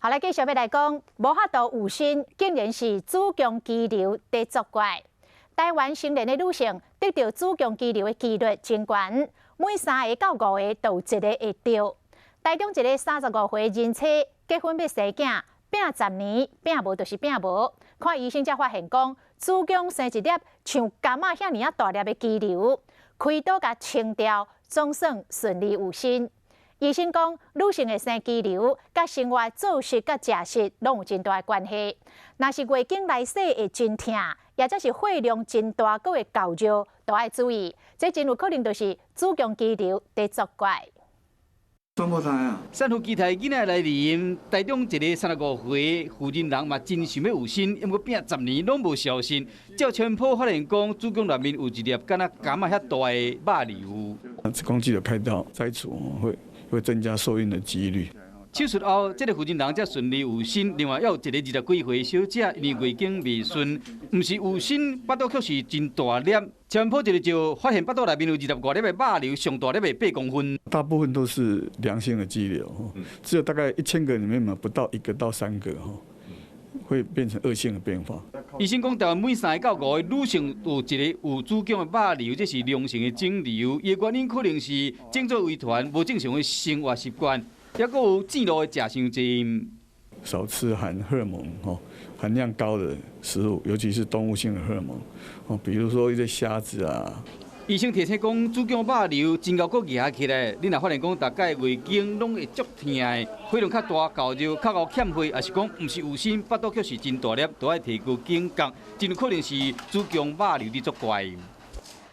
好，來繼續欲來講，無法度有身，竟然是子宮肌瘤佇作怪。台灣成年的女性得著子宮肌瘤的幾率真懸，每三個到五個就有一個會著。台中一個35歲人妻結婚欲生囝，拚10年，拚無就是拚無。看醫生才發現講，子宮生一粒像柑仔遐爾仔大粒的肌瘤，開刀共清掉，總算順利有身。醫生講，女性會生肌瘤，佮生活作息佮食食攏有真大的關係。若是月經來勢會真疼，抑者是血量真大，閣會厚尿，都愛注意，這真有可能就是子宮肌瘤佇作怪。雙胞胎啊！產婦期待囡仔來臨，台中一个35歲婦人人嘛真想欲有身，毋過拚10年攏無消息。照超音波發現講，子宮內面有一粒敢若柑仔遐大的肉瘤。子宮肌瘤開刀摘除會增加受孕的幾率。手術後，這个婦人人才順利有身。另外，猶有一个20幾歲小姐，因為月經袂順，毋是有身，腹肚卻是真大粒。超音波一个照，發現腹肚內面有25粒的肉瘤，上大粒的8公分。大部分都是良性的肌瘤，只有大概1000個裡面嘛，不到一個到三個會變成惡性的變化。醫生講，台灣每三個到五個女性有一个有子宮的肉瘤，這是良性的腫瘤。伊的原因可能是症狀遺傳、無正常的生活習慣，抑閣有糋路的食傷濟。少吃含荷爾蒙含量高的食物，尤其是動物性的荷爾蒙，哦，比如說一些蝦子啊。醫生提醒講，子宮肉瘤真𠢕閣夯起來，你若發現講逐擺月經攏會足疼的，血量較大、厚尿、較𠢕欠血，抑是講毋是有身，腹肚卻是真大粒，都愛提高警覺，真有可能是子宮肉瘤佇作怪。